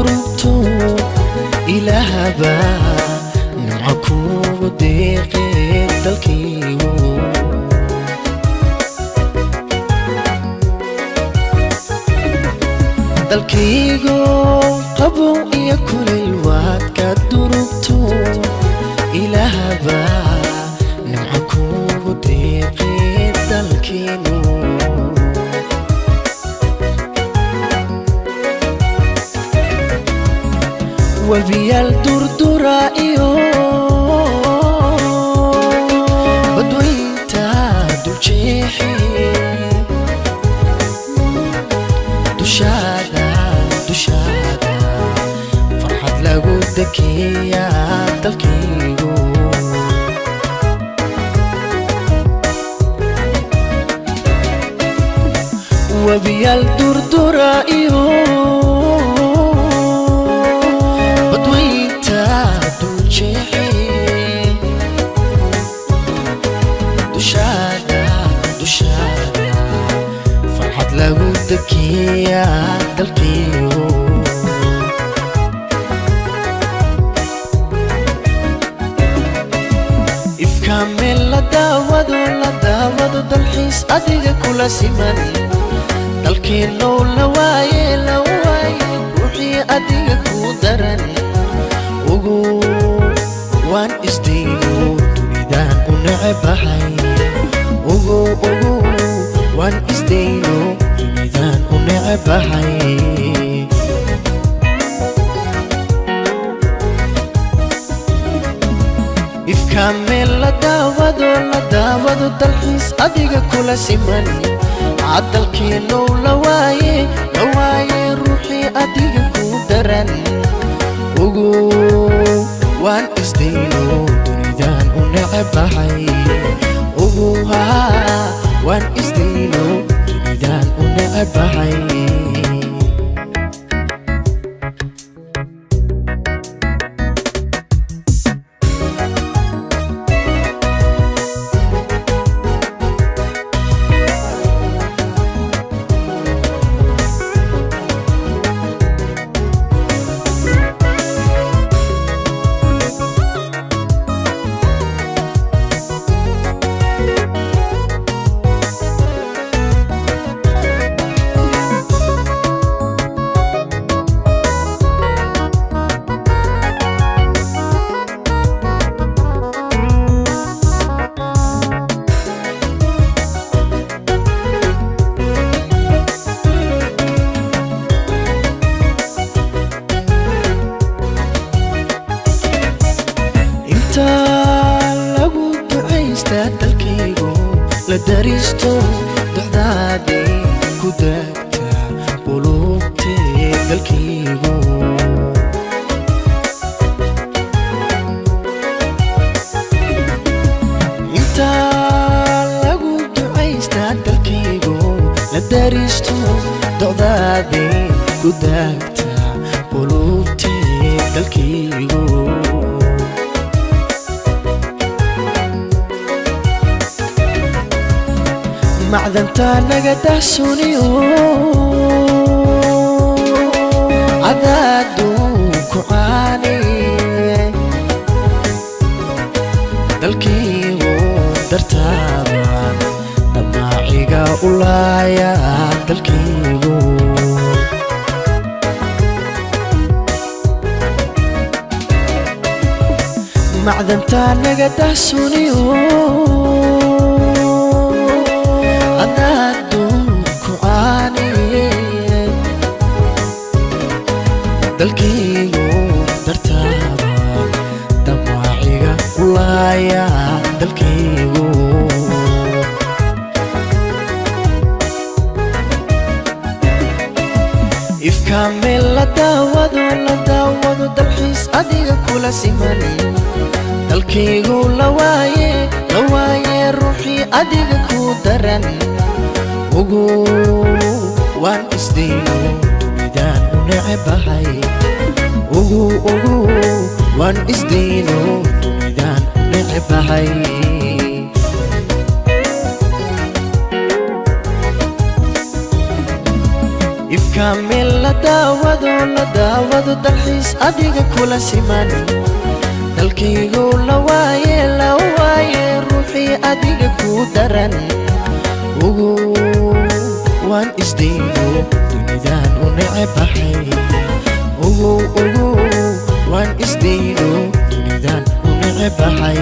Durugto, ilaahaba nimco kugu deeqee dalkaygu. Dalkaygu, qabow iyo kulayl waad ka durugto, ilaahaba nimco kugu deeqee dalkiinu. Webiyaal durdura iyo badweynta duljeexi dushaada, dushaada farxad lagu dekeeyaa dalkaygu. Webiyaal durdura iyo badweynta duljeexi dushaada, dushaada farxad lagu dekeeyaa dalkaygu. Ifka meel la daawado, la daawado, dalxiis adiga kula siman, dalkeennow la waaye, la waaye ruuxii adiga ku daran. Ugu waan isdayno, dunidaan u necebahay. Ugu, ugu waan isdayno, dunidaan u necebahay. Ifka meel la daawado, la daawado, dalxiis adiga kula siman, cadalkeennow la waaye, la waaye ruuxii adiga ku daran. Ugu waan isdayno, dunidaan u necebahay. Ugu haa waan isdayno, dunidaan u necebahay. Inta lagu ducaystaa dalkaygu, la daristo docdaadii ku daagta qulubtee dalkaygu. Inta lagu ducaystaa dalkaygu, la daristo docdaadii ku daagta qulubtee dalkaygu. Macdanta naga dahsuniyo cadaadu ku caani, dalkaygu dartaaban damaaciga u laaya dalkaygu. Macdanta naga dahsuniyo cadaadu ku caani, dalkaygu dartaaban damaaciga u laaya dalkaygu. Ifka meel la daawado, la daawado, dalxiis adiga kula siman, dalkaygu la waaye, la waaye ruuxii adiga ku daran. Ugu waan isdayno, dunidaan u necebahay. Ugu, ugu waan isdayno, dunidaan u necebahay. Ifka Ifka meel la daawado, la daawado, dalxiis adiga kula siman. Dalkaygow la waaye, la waaye ruuxii adiga kuu daran. Ugu waan isdayno, dunidaan u necebahay. Ugow, ugow, waan isdayno, dunidaan u necebahay.